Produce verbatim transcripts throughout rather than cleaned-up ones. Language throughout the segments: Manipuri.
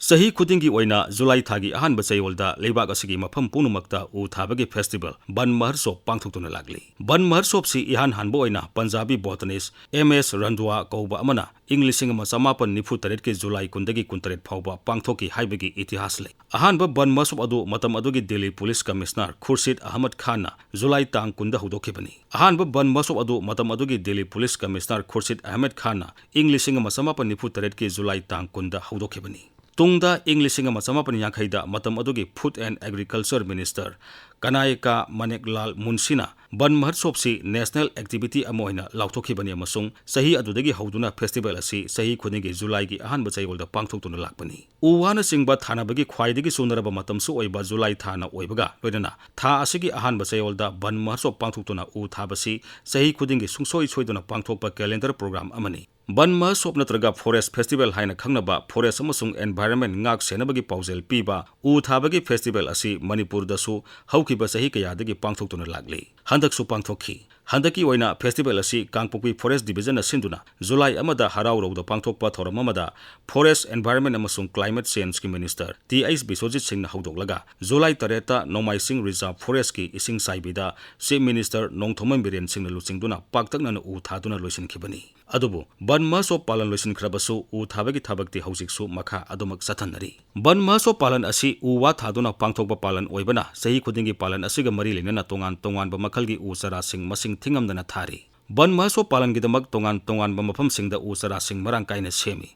ꯆꯍꯤ ꯈꯨꯗꯤꯡꯒꯤ ꯑꯣꯏꯅ ꯖꯨꯂꯥꯏ ꯊꯥꯒꯤ ꯑꯍꯥꯟꯕ ꯆꯌꯣꯜꯗ ꯂꯩꯕꯥꯛ ꯑꯁꯤꯒꯤ ꯃꯐꯝ ꯄꯨꯝꯅꯃꯛꯇ ꯎ ꯊꯥꯕꯒꯤ festival ꯕꯟ ꯃꯍꯔꯁꯣꯞ ꯄꯥꯡꯊꯣꯛꯇꯨꯅ ꯂꯥꯛꯂꯤ꯫ ꯕꯟ ꯃꯍꯔꯁꯣꯞꯁꯤ ꯏꯍꯥꯟ ꯍꯥꯟꯕ ꯑꯣꯏꯅ ꯄꯟꯖꯥꯕꯤ botanist ꯑꯦꯝ ꯑꯦꯁ ꯔꯟꯗ꯭ꯋꯥ ꯀꯧꯕ ꯑꯃꯅ ꯏꯪ ꯂꯤꯁꯤꯡ ꯑꯃ ꯆꯃꯥꯄꯟ ꯅꯤꯐꯨ ꯇꯔꯦꯠꯀꯤ ꯖꯨꯂꯥꯏ ꯀꯨꯟꯗꯒꯤ ꯀꯨꯟꯇꯔꯦꯠ ꯐꯥꯎꯕ ꯄꯥꯡꯊꯣꯛꯈꯤ ꯍꯥꯏꯕꯒꯤ ꯏꯇꯤꯍꯥꯁ ꯂꯩ꯫ ꯑꯍꯥꯟꯕ ꯕꯟ ꯃꯍꯔꯁꯣꯞ ꯑꯗꯨ ꯃꯇꯝ ꯑꯗꯨꯒꯤ ꯗꯤꯜꯂꯤ police commissioner ꯈꯨꯔꯁꯤꯗ ꯑꯍꯃꯗ ꯈꯥꯟꯅ ꯖꯨꯂꯥꯏ ꯇꯥꯡ ꯀꯨꯟꯗ ꯍꯧꯗꯣꯛꯈꯤꯕꯅꯤ꯫ ꯑꯍꯥꯟꯕ ꯕꯟ ꯃꯍꯔꯁꯣꯞ ꯑꯗꯨ ꯃꯇꯝ ꯑꯗꯨꯒꯤ ꯗꯤꯜꯂꯤ police commissioner ꯈꯨꯔꯁꯤꯗ ꯑꯍꯃꯗ ꯈꯥꯟꯅ ꯏꯪ ꯂꯤꯁꯤꯡ ꯑꯃ ꯆꯃꯥꯄꯟ ꯅꯤꯐꯨ ꯇꯔꯦꯠꯀꯤ ꯖꯨꯂꯥꯏ ꯇꯥꯡ ꯀꯨꯟꯗ ꯍꯧꯗꯣꯛꯈꯤꯕꯅꯤ꯫ ꯇꯨꯡꯗ ꯏꯪ ꯂꯤꯁꯤꯡ ꯑꯃ ꯆꯃꯥꯄꯟ ꯌꯥꯡꯈꯩꯗ ꯃꯇꯝ ꯑꯗꯨꯒꯤ Food and Agriculture Minister ꯀꯅꯥꯌꯀꯥ ꯃꯅꯦꯛꯂꯥꯜ ꯃꯨꯟꯁꯤꯅ ban ꯃꯍꯔꯁꯣꯞꯁꯤ national activity ꯑꯃ ꯑꯣꯏꯅ ꯂꯥꯎꯊꯣꯛꯈꯤꯕꯅꯤ ꯑꯃꯁꯨꯡ ꯆꯍꯤ ꯑꯗꯨꯗꯒꯤ ꯍꯧꯗꯨꯅ festival ꯑꯁꯤ ꯆꯍꯤ ꯈꯨꯗꯤꯡꯒꯤ ꯖꯨꯂꯥꯏꯒꯤ ꯑꯍꯥꯟꯕ ꯆꯌꯣꯜꯗ ꯄꯥꯡꯊꯣꯛꯇꯨꯅ ꯂꯥꯛꯄꯅꯤ꯫ ꯎ ꯋꯥꯅꯆꯤꯡꯕ ꯊꯥꯅꯕꯒꯤ ꯈ꯭ꯋꯥꯏꯗꯒꯤ ꯆꯨꯅꯔꯕ ꯃꯇꯝꯁꯨ ꯑꯣꯏꯕ ꯖꯨꯂꯥꯏ ꯊꯥꯅ ꯑꯣꯏꯕꯒ ꯂꯣꯏꯅꯅ ꯊꯥ ꯑꯁꯤꯒꯤ ꯑꯍꯥꯟꯕ ꯆꯌꯣꯜꯗ ꯕꯟ ꯃꯍꯔꯁꯣꯞ ꯄꯥꯡꯊꯣꯛꯇꯨꯅ ꯎ ꯊꯥꯕꯁꯤ ꯆꯍꯤ ꯈꯨꯗꯤꯡꯒꯤ ꯁꯨꯡꯁꯣꯏ ꯁꯣꯏꯗꯅ ꯄꯥꯡꯊꯣꯛꯄ calendar program ꯑꯃꯅꯤ꯫ ꯕꯟ ꯃꯍꯔꯁꯣꯞ ꯅꯠꯇ꯭ꯔꯒ forest festival ꯍꯥꯏꯅ ꯈꯪꯅꯕ forest ꯑꯃꯁꯨꯡ environment ꯉꯥꯛ ꯁꯦꯟꯅꯕꯒꯤ ꯄꯥꯎꯖꯦꯜ ꯄꯤꯕ ꯎ ꯊꯥꯕꯒꯤ festival ꯑꯁꯤ ꯃꯅꯤꯄꯨꯔꯗꯁꯨ ꯍꯧꯈꯤꯕ ꯆꯍꯤ ꯀꯌꯥꯗꯒꯤ ꯄꯥꯡꯊꯣꯛꯇꯨꯅ ꯂꯥꯛꯂꯤ꯫ ꯍꯟꯗꯛꯁꯨ ꯄꯥꯡꯊꯣꯛꯈꯤ꯫ ꯍꯟꯗꯛꯀꯤ ꯑꯣꯏꯅ festival ꯑꯁꯤ ꯀꯥꯡꯄꯣꯛꯄꯤ forest division ꯅ ꯁꯤꯟꯗꯨꯅ ꯖꯨꯂꯥꯏ ꯑꯃꯗ ꯍꯔꯥꯎꯔꯧꯗ ꯄꯥꯡꯊꯣꯛꯄ ꯊꯧꯔꯝ ꯑꯃꯗ forest, environment ꯑꯃꯁꯨꯡ climate change ꯀꯤ minister ꯇꯤ ꯑꯩꯆ ꯕꯤꯁ꯭ꯋꯖꯤꯠ ꯁꯤꯡꯅ ꯍꯧꯗꯣꯛꯂꯒ ꯖꯨꯂꯥꯏ ꯇꯔꯦꯠꯇ ꯅꯣꯡꯃꯥꯏꯁꯤꯡ reserve forest ꯀꯤ ꯏꯁꯤꯡ ꯆꯥꯏꯕꯤꯗ chief minister ꯅꯣꯡꯊꯣꯝꯕꯝ ꯕꯤꯔꯦꯟ ꯁꯤꯡꯅ ꯂꯨꯆꯤꯡꯗꯨꯅ ꯄꯥꯛꯇꯛꯅꯅ ꯎ ꯊꯥꯗꯨꯅ ꯂꯣꯏꯁꯤꯟꯈꯤꯕꯅꯤ꯫ ꯑꯗꯨꯕꯨ ꯕꯟ ꯃꯍꯔꯁꯣꯞ ꯄꯥꯂꯟ ꯂꯣꯏꯁꯤꯟꯈ꯭ꯔꯕꯁꯨ ꯎ ꯊꯥꯕꯒꯤ ꯊꯕꯛꯇꯤ ꯍꯧꯖꯤꯛꯁꯨ ꯃꯈꯥ ꯑꯗꯨꯃꯛ ꯆꯠꯊꯅꯔꯤ꯫ ꯕꯟ ꯃꯍꯔꯁꯣꯞ ꯄꯥꯂꯟ ꯑꯁꯤ ꯎ ꯋꯥ ꯊꯥꯗꯨꯅ ꯄꯥꯡꯊꯣꯛꯄ ꯄꯥꯂꯟ ꯑꯣꯏꯕꯅ ꯆꯍꯤ ꯈꯨꯗꯤꯡꯒꯤ ꯄꯥꯂꯟ ꯑꯁꯤꯒ ꯃꯔꯤ ꯂꯩꯅꯅ ꯇꯣꯉꯥꯟ ꯇꯣꯉꯥꯟꯕ ꯃꯈꯜꯒꯤ ꯎ ꯆꯥꯔꯥꯁꯤꯡ ꯃꯁꯤꯡ ꯊꯤꯉꯝꯗꯅ ꯊꯥꯔꯤ꯫ ꯕꯟ ꯃꯍꯔꯁꯣꯞ ꯄꯥꯂꯟꯒꯤꯗꯃꯛ ꯇꯣꯉꯥꯟ ꯇꯣꯉꯥꯟꯕ ꯃꯐꯝꯁꯤꯡꯗ ꯎ ꯆꯥꯔꯥꯁꯤꯡ ꯃꯔꯥꯡ ꯀꯥꯏꯅ ꯁꯦꯝꯃꯤ꯫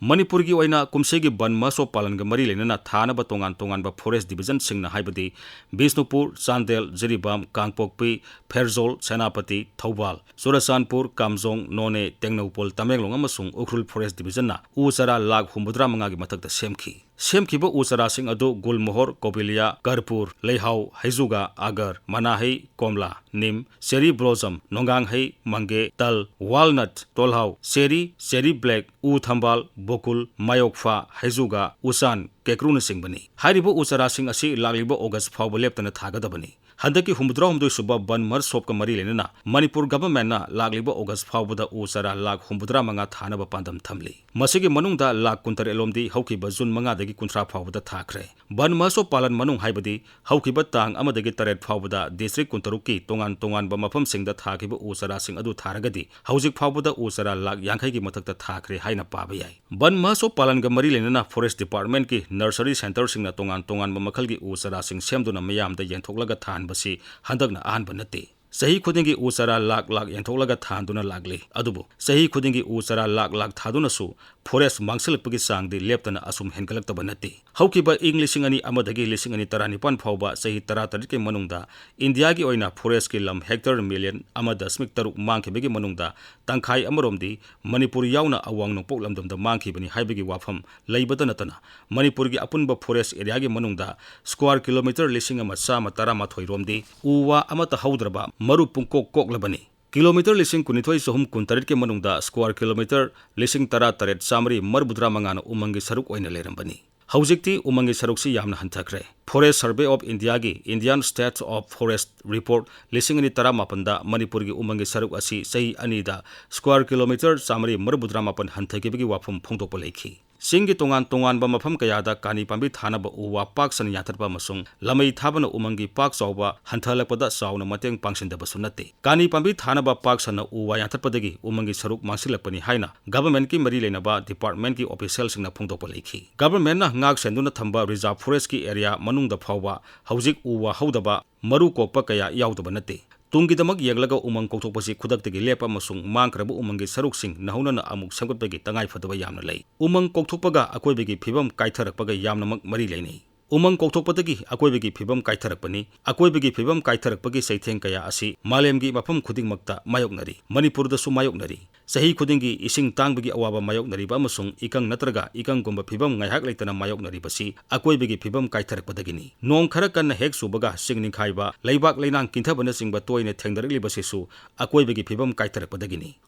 ꯃꯅꯤꯄꯨꯔꯒꯤ ꯑꯣꯏꯅ ꯀꯨꯝꯁꯤꯒꯤ ꯕꯟ ꯃꯍꯔꯁꯣꯞ ꯄꯥꯂꯟꯒ ꯃꯔꯤ ꯂꯩꯅꯅ ꯊꯥꯅꯕ ꯇꯣꯉꯥꯟ ꯇꯣꯉꯥꯟꯕ forest division ꯁꯤꯡꯅ ꯍꯥꯏꯕꯗꯤ ꯕꯤꯁꯅꯨꯄꯨꯔ, ꯆꯥꯟꯗꯦꯜ, ꯖꯤꯔꯤꯕꯥꯝ, ꯀꯥꯡꯄꯣꯛꯄꯤ, ꯐꯦꯔꯖꯣꯜ, ꯁꯦꯅꯥꯄꯇꯤ, ꯊꯧꯕꯥꯜ, ꯆꯨꯔꯆꯥꯟꯄꯨꯔ, ꯀꯥꯝꯖꯣꯡ, ꯅꯣꯅꯦ, ꯇꯦꯡꯅꯧꯄꯜ, ꯇꯃꯦꯡꯂꯣꯡ ꯑꯃꯁꯨꯡ ꯎꯈ꯭ꯔꯨꯜ forest division ꯅ ꯎ ꯆꯥꯔꯥ ꯂꯥꯈ ꯍꯨꯝꯐꯨꯇꯔꯥ ꯃꯉꯥꯒꯤ ꯃꯊꯛꯇ ꯁꯦꯝꯈꯤ꯫ ꯁꯦꯝꯈꯤꯕ ꯎ ꯆꯥꯔꯥꯁꯤꯡ ꯑꯗꯨ ꯒꯨꯜꯃꯣꯍꯣꯔ, ꯀꯣꯕꯤꯂꯤꯌꯥ, ꯀꯔꯄꯨꯔ, ꯂꯩꯍꯥꯎ, ꯍꯩꯖꯨꯒꯥ, ꯑꯒꯔ, ꯃꯅꯥꯍꯩ, ꯀꯣꯝꯂꯥ, ꯅꯤꯝ, cherry blossom, ꯅꯣꯡꯒꯥꯡꯍꯩ, ꯃꯪꯒꯦ, ꯇꯜ, walnut, ꯇꯣꯜꯍꯥꯎ, cherry, cherry blade, ꯎ ꯊꯝꯕꯥꯜ, ꯕꯣꯀꯨꯜ, ꯃꯥꯌꯣꯛꯐꯥ, ꯍꯩꯖꯨꯒꯥ, ꯎꯆꯥꯟ, ꯀꯦꯀ꯭ꯔꯨꯅꯆꯤꯡꯕꯅꯤ꯫ ꯍꯥꯏꯔꯤꯕ ꯎ ꯆꯥꯔꯥꯁꯤꯡ ꯑꯁꯤ ꯂꯥꯛꯂꯤꯕ ꯑꯣꯒꯁ ꯐꯥꯎꯕ ꯂꯦꯞꯇꯅ ꯊꯥꯒꯗꯕꯅꯤ꯫ ꯍꯟꯗꯛꯀꯤ ꯍꯨꯝꯐꯨꯇꯔꯥꯍꯨꯝꯗꯣꯏ ꯁꯨꯕ ꯕꯟ ꯃꯍꯣꯠꯁꯣꯕꯀ ꯃꯔꯤ ꯂꯩꯅꯅ ꯃꯅꯤꯄꯨꯔ ꯒꯚꯔꯟꯃꯦꯟꯠꯅ ꯂꯥꯛꯂꯤꯕ ꯑꯣꯒꯁ ꯐꯥꯎꯕꯗ ꯎ ꯆꯥꯔꯥ ꯂꯥꯈ ꯍꯨꯝꯐꯨꯇꯔꯥ ꯃꯉꯥ ꯊꯥꯅꯕ ꯄꯥꯟꯗꯝ ꯊꯝꯂꯤ꯫ ꯃꯁꯤꯒꯤ ꯃꯅꯨꯡꯗ ꯂꯥꯈ ꯀꯨꯟꯇꯔꯦꯠ ꯂꯣꯝꯗꯤ ꯍꯧꯈꯤꯕ ꯖꯨꯟ ꯃꯉꯥꯗꯒꯤ ꯀꯨꯟꯊ꯭ꯔꯥ ꯐꯥꯎꯕꯗ ꯊꯥꯈ꯭ꯔꯦ꯫ ꯕꯟ ꯃꯍꯣꯠꯁꯣꯕ ꯄꯥꯂꯟ ꯃꯅꯨꯡ, ꯍꯥꯏꯕꯗꯤ ꯍꯧꯈꯤꯕ ꯇꯥꯡ ꯑꯃꯗꯒꯤ ꯇꯔꯦꯠ ꯐꯥꯎꯕꯗ ꯗꯤꯁꯇ꯭ꯔꯤꯛ ꯀꯨꯟꯇꯔꯨꯛꯀꯤ ꯇꯣꯉꯥꯟ ꯇꯣꯉꯥꯟꯕ ꯃꯐꯝꯁꯤꯡꯗ ꯊꯥꯈꯤꯕ ꯎ ꯆꯥꯔꯥꯁꯤꯡ ꯑꯗꯨ ꯊꯥꯔꯒꯗꯤ, ꯍꯧꯖꯤꯛ ꯐꯥꯎꯕꯗ ꯎ ꯆꯥꯔꯥ ꯂꯥꯈ ꯌꯥꯡꯈꯩꯒꯤ ꯃꯊꯛꯇ ꯊꯥꯈ꯭ꯔꯦ ꯍꯥꯏꯅ ꯄꯥꯕ ꯌꯥꯏ꯫ ꯕꯟ ꯃꯍꯣꯠꯁꯣꯕ ꯄꯥꯂꯟꯒ ꯃꯔꯤ ꯂꯩꯅꯅ ꯐꯣꯔꯦꯁ ꯗꯤꯄꯥꯔꯠꯃꯦꯟꯠꯀꯤ ꯅꯔꯁꯔꯤ ꯁꯦꯟꯇꯔꯁꯤꯡꯅ ꯇꯣꯉꯥꯟ ꯇꯣꯉꯥꯟꯕ ꯃꯈꯜꯒꯤ ꯎ ꯆꯥꯔꯥꯁꯤꯡ ꯁꯦꯝꯗꯨꯅ ꯃꯤꯌꯥꯝꯗ ꯌꯦꯟꯊꯣꯛꯂꯒ ꯊꯥꯍꯟꯕꯁꯤ ꯍꯟꯗꯛꯅ ꯑꯍꯥꯟꯕ ꯅꯠꯇꯦ꯫ ꯆꯍꯤ ꯈꯨꯗꯤꯡꯒꯤ ꯎ ꯆꯥꯔꯥ ꯂꯥꯈ ꯂꯥꯈ ꯌꯦꯟꯊꯣꯛꯂꯒ ꯊꯥꯍꯟꯗꯨꯅ ꯂꯥꯛꯂꯤ꯫ ꯑꯗꯨꯕꯨ ꯆꯍꯤ ꯈꯨꯗꯤꯡꯒꯤ ꯎ ꯆꯥꯔꯥ ꯂꯥꯈ ꯂꯥꯈ ꯊꯥꯗꯨꯅꯁꯨ ꯐꯣꯔꯦꯁ ꯃꯥꯡꯁꯤꯜꯂꯛꯄꯒꯤ ꯆꯥꯡꯗꯤ ꯂꯦꯞꯇꯅ ꯑꯁꯨꯝ ꯍꯦꯟꯒꯠꯂꯛꯇꯕ ꯅꯠꯇꯦ꯫ ꯍꯧꯈꯤꯕ ꯏꯪ ꯂꯤꯁꯤꯡ ꯑꯅꯤ ꯑꯃꯗꯒꯤ ꯂꯤꯁꯤꯡ ꯑꯅꯤ ꯇꯔꯥꯅꯤꯄꯥꯟ ꯐꯥꯎꯕ ꯆꯍꯤ ꯇꯔꯥꯇꯔꯦꯠꯀꯤ ꯃꯅꯨꯡꯗ ꯏꯟꯗꯤꯌꯥꯒꯤ ꯑꯣꯏꯅ ꯐꯣꯔꯦꯁꯀꯤ ꯂꯝ ꯍꯦꯛꯇꯔ ꯃꯤꯂꯤꯌꯟ ꯑꯃ ꯗꯁꯃꯤꯛ ꯇꯔꯨꯛ ꯃꯥꯡꯈꯤꯕꯒꯤ ꯃꯅꯨꯡꯗ ꯇꯪꯈꯥꯏ ꯑꯃꯔꯣꯝꯗꯤ ꯃꯅꯤꯄꯨꯔ ꯌꯥꯎꯅ ꯑꯋꯥꯡ ꯅꯣꯡꯄꯣꯛ ꯂꯝꯗꯝꯗ ꯃꯥꯡꯈꯤꯕꯅꯤ ꯍꯥꯏꯕꯒꯤ ꯋꯥꯐꯝ ꯂꯩꯕꯇ ꯅꯠꯇꯅ, ꯃꯅꯤꯄꯨꯔꯒꯤ ꯑꯄꯨꯟꯕ ꯐꯣꯔꯦꯁ ꯑꯦꯔꯤꯌꯥꯒꯤ ꯃꯅꯨꯡꯗ ꯁ꯭ꯀ꯭ꯋꯥꯔ ꯀꯤꯂꯣꯃꯤꯇꯔ ꯂꯤꯁꯤꯡ ꯑꯃ ꯆꯥꯝꯃ ꯇꯔꯥ ꯃꯥꯊꯣꯏ ꯔꯣꯝꯗꯤ ꯎ ꯋꯥ ꯑꯃꯠꯇ ꯍꯧꯗ꯭ꯔꯕ ꯃꯔꯨ ꯄꯨꯡꯀꯣꯛ ꯀꯣꯛꯂꯕꯅꯤ꯫ ꯀꯤꯂꯣꯃꯤꯇꯔ ꯂꯤꯁꯤꯡ ꯀꯨꯟꯅꯤꯊꯣꯏ ꯆꯍꯨꯝ ꯀꯨꯟꯇꯔꯦꯠꯀꯤ ꯃꯅꯨꯡꯗ ꯁ꯭ꯀ꯭ꯋꯥꯔ ꯀꯤꯂꯣꯃꯤꯇꯔ ꯂꯤꯁꯤꯡ ꯇꯔꯥ ꯇꯔꯦꯠ ꯆꯥꯃꯔꯤ ꯃꯔꯤꯐꯨꯇꯔꯥ ꯃꯉꯥꯅ ꯎꯃꯪꯒꯤ ꯁꯔꯨꯛ ꯑꯣꯏꯅ ꯂꯩꯔꯝꯕꯅꯤ꯫ ꯍꯧꯖꯤꯛꯇꯤ ꯎꯃꯪꯒꯤ ꯁꯔꯨꯛꯁꯤ ꯌꯥꯝꯅ ꯍꯟꯊꯈ꯭ꯔꯦ꯫ Forest Survey of Indiaꯒꯤ Indian State of Forest Report ꯂꯤꯁꯤꯡ ꯑꯅꯤ ꯇꯔꯥꯃꯥꯄꯟꯗ ꯃꯅꯤꯄꯨꯔꯒꯤ ꯎꯃꯪꯒꯤ ꯁꯔꯨꯛ ꯑꯁꯤ ꯆꯍꯤ ꯑꯅꯤꯗ ꯁ꯭ꯀ꯭ꯋꯥꯔ ꯀꯤꯂꯣꯃꯤꯇꯔ ꯆꯥꯃꯔꯤ ꯃꯔꯤꯐꯨꯇꯔꯥꯃꯥꯄꯟ ꯍꯟꯊꯈꯤꯕꯒꯤ ꯋꯥꯐꯝ ꯐꯣꯡꯗꯣꯛꯄ ꯂꯩꯈꯤ꯫ ꯆꯤꯡꯒꯤ ꯇꯣꯉꯥꯟ ꯇꯣꯉꯥꯟꯕ ꯃꯐꯝ ꯀꯌꯥꯗ ꯀꯥꯅꯤ ꯄꯥꯝꯕꯤ ꯊꯥꯅꯕ ꯎ ꯋꯥ ꯄꯥꯛ ꯁꯟꯅ ꯌꯥꯟꯊꯠꯄ ꯑꯃꯁꯨꯡ ꯂꯃꯩ ꯊꯥꯕꯅ ꯎꯃꯪꯒꯤ ꯄꯥꯛ ꯆꯥꯎꯕ ꯍꯟꯊꯍꯜꯂꯛꯄꯗ ꯆꯥꯎꯅ ꯃꯇꯦꯡ ꯄꯥꯡꯁꯤꯟꯗꯕꯁꯨ ꯅꯠꯇꯦ꯫ ꯀꯥꯅꯤ ꯄꯥꯝꯕꯤ ꯊꯥꯅꯕ ꯄꯥꯛ ꯁꯟꯅ ꯎ ꯋꯥ ꯌꯥꯟꯊꯠꯄꯗꯒꯤ ꯎꯃꯪꯒꯤ ꯁꯔꯨꯛ ꯃꯥꯡꯁꯤꯜꯂꯛꯄꯅꯤ ꯍꯥꯏꯅ ꯒꯚꯔꯟꯃꯦꯟꯠꯀꯤ ꯃꯔꯤ ꯂꯩꯅꯕ ꯗꯤꯄꯥꯔꯠꯃꯦꯟꯠꯀꯤ ꯑꯣꯐꯤꯁꯤꯌꯦꯜꯁꯤꯡꯅ ꯐꯣꯡꯗꯣꯛꯄ ꯂꯩꯈꯤ꯫ ꯒꯚꯔꯟꯃꯦꯟꯠꯅ ꯉꯥꯛ ꯁꯦꯟꯗꯨꯅ ꯊꯝꯕ ꯔꯤꯖꯥꯔꯚ ꯐꯣꯔꯦꯁ꯭ꯠꯀꯤ ꯑꯦꯔꯤꯌꯥ ꯃꯅꯨꯡꯗ ꯐꯥꯎꯕ ꯍꯧꯖꯤꯛ ꯎ ꯋꯥ ꯍꯧꯗꯕ, ꯃꯔꯨ ꯀꯣꯛꯄ ꯀꯌꯥ ꯌꯥꯎꯗꯕ ꯅꯠꯇꯦ꯫ ꯇꯨꯡꯒꯤꯗꯃꯛ ꯌꯦꯡꯂꯒ ꯎꯃꯪ ꯀꯣꯛꯊꯣꯛꯄꯁꯤ ꯈꯨꯗꯛꯇꯒꯤ ꯂꯦꯞꯄ ꯑꯃꯁꯨꯡ ꯃꯥꯡꯈ꯭ꯔꯕ ꯎꯃꯪꯒꯤ ꯁꯔꯨꯛꯁꯤꯡ ꯅꯧꯍꯧꯅꯅ ꯑꯃꯨꯛ ꯁꯦꯝꯒꯠꯄꯒꯤ ꯇꯉꯥꯏꯐꯗꯕ ꯌꯥꯝꯅ ꯂꯩ꯫ ꯎꯃꯪ ꯀꯣꯛꯊꯣꯛꯄꯒ ꯑꯀꯣꯏꯕꯒꯤ ꯐꯤꯕꯝ ꯀꯥꯏꯊꯔꯛꯄꯒ ꯌꯥꯝꯅꯃꯛ ꯃꯔꯤ ꯂꯩꯅꯩ꯫ ꯎꯃꯪ ꯀꯣꯛꯊꯣꯛꯄꯗꯒꯤ ꯑꯀꯣꯏꯕꯒꯤ ꯐꯤꯕꯝ ꯀꯥꯏꯊꯔꯛꯄꯅꯤ꯫ ꯑꯀꯣꯏꯕꯒꯤ ꯐꯤꯕꯝ ꯀꯥꯏꯊꯔꯛꯄꯒꯤ ꯆꯩꯊꯦꯡ ꯀꯌꯥ ꯑꯁꯤ ꯃꯥꯂꯦꯝꯒꯤ ꯃꯐꯝ ꯈꯨꯗꯤꯡꯃꯛꯇ ꯃꯥꯌꯣꯛꯅꯔꯤ꯫ ꯃꯅꯤꯄꯨꯔꯗꯁꯨ ꯃꯥꯌꯣꯛꯅꯔꯤ꯫ ꯆꯍꯤ ꯈꯨꯗꯤꯡꯒꯤ ꯏꯁꯤꯡ ꯇꯥꯡꯕꯒꯤ ꯑꯋꯥꯕ ꯃꯥꯌꯣꯛꯅꯔꯤꯕ ꯑꯃꯁꯨꯡ ꯏꯀꯪ ꯅꯠꯇ꯭ꯔꯒ ꯏꯀꯪꯒꯨꯝꯕ ꯐꯤꯕꯝ ꯉꯥꯏꯍꯥꯛ ꯂꯩꯇꯅ ꯃꯥꯌꯣꯛꯅꯔꯤꯕꯁꯤ ꯑꯀꯣꯏꯕꯒꯤ ꯐꯤꯕꯝ ꯀꯥꯏꯊꯔꯛꯄꯗꯒꯤꯅꯤ꯫ ꯅꯣꯡ ꯈꯔ ꯀꯟꯅ ꯍꯦꯛ ꯆꯨꯕꯒ ꯆꯤꯡ ꯅꯤꯡꯈꯥꯏꯕ, ꯂꯩꯕꯥꯛ ꯂꯩꯅꯥꯡ ꯀꯤꯟꯊꯕꯅꯆꯤꯡꯕ ꯇꯣꯏꯅ ꯊꯦꯡꯅꯔꯛꯂꯤꯕꯁꯤꯁꯨ ꯑꯀꯣꯏꯕꯒꯤ ꯐꯤꯕꯝ ꯀꯥꯏꯊꯔꯛꯄꯗꯒꯤꯅꯤ꯫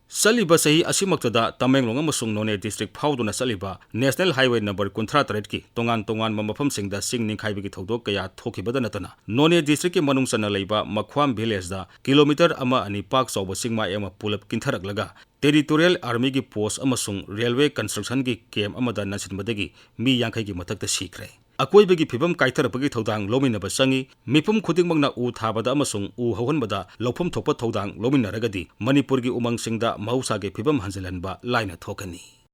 ꯆꯠꯂꯤꯕ ꯆꯍꯤ ꯑꯁꯤꯃꯛꯇꯗ ꯇꯃꯦꯡꯂꯣꯡ ꯑꯃꯁꯨꯡ ꯅꯣꯅꯦ district ꯐꯥꯎꯗꯨꯅ ꯆꯠꯂꯤꯕ National Highway number ꯀꯨꯟꯊ꯭ꯔꯥ ꯇꯔꯦꯠꯀꯤ ꯇꯣꯉꯥꯟ ꯇꯣꯉꯥꯟꯕ ꯃꯐꯝꯁꯤꯡꯗ ꯆꯤꯡ ꯅꯤꯡꯈꯥꯏꯕꯒꯤ ꯊꯧꯗꯣꯛ ꯀꯌꯥ ꯊꯣꯛꯈꯤꯕꯗ ꯅꯠꯇꯅ, ꯅꯣꯅꯦ districtꯀꯤ ꯃꯅꯨꯡ ꯆꯟꯅ ꯂꯩꯕ ꯃꯈ꯭ꯋꯥꯝ villageꯗ kilometre ꯑꯃ ꯑꯅꯤ ꯄꯥꯛ ꯆꯥꯎꯕ ꯆꯤꯡꯃꯥꯏ ꯑꯃ ꯄꯨꯂꯞ ꯀꯤꯟꯊꯔꯛꯂꯒ Territorial Armyꯒꯤ post ꯑꯃꯁꯨꯡ railway constructionꯒꯤ camp ꯑꯃꯗ ꯅꯟꯁꯤꯟꯕꯗꯒꯤ ꯃꯤ ꯌꯥꯡꯈꯩꯒꯤ ꯃꯊꯛꯇ ꯁꯤꯈ꯭ꯔꯦ꯫ ꯑꯀꯣꯏꯕꯒꯤ ꯐꯤꯕꯝ ꯀꯥꯏꯊꯔꯛꯄꯒꯤ ꯊꯧꯗꯥꯡ ꯂꯧꯃꯤꯟꯅꯕ ꯆꯪꯏ꯫ ꯃꯤꯄꯨꯝ ꯈꯨꯗꯤꯡꯃꯛꯅ ꯎ ꯊꯥꯕꯗ ꯑꯃꯁꯨꯡ ꯎ ꯍꯧꯍꯟꯕꯗ ꯂꯧꯐꯝ ꯊꯣꯛꯄ ꯊꯧꯗꯥꯡ ꯂꯧꯃꯤꯟꯅꯔꯒꯗꯤ ꯃꯅꯤꯄꯨꯔꯒꯤ ꯎꯃꯪꯁꯤꯡꯗ ꯃꯍꯧꯁꯥꯒꯤ ꯐꯤꯕꯝ ꯍꯟꯖꯤꯜꯍꯟꯕ ꯂꯥꯏꯅ ꯊꯣꯛꯀꯅꯤ꯫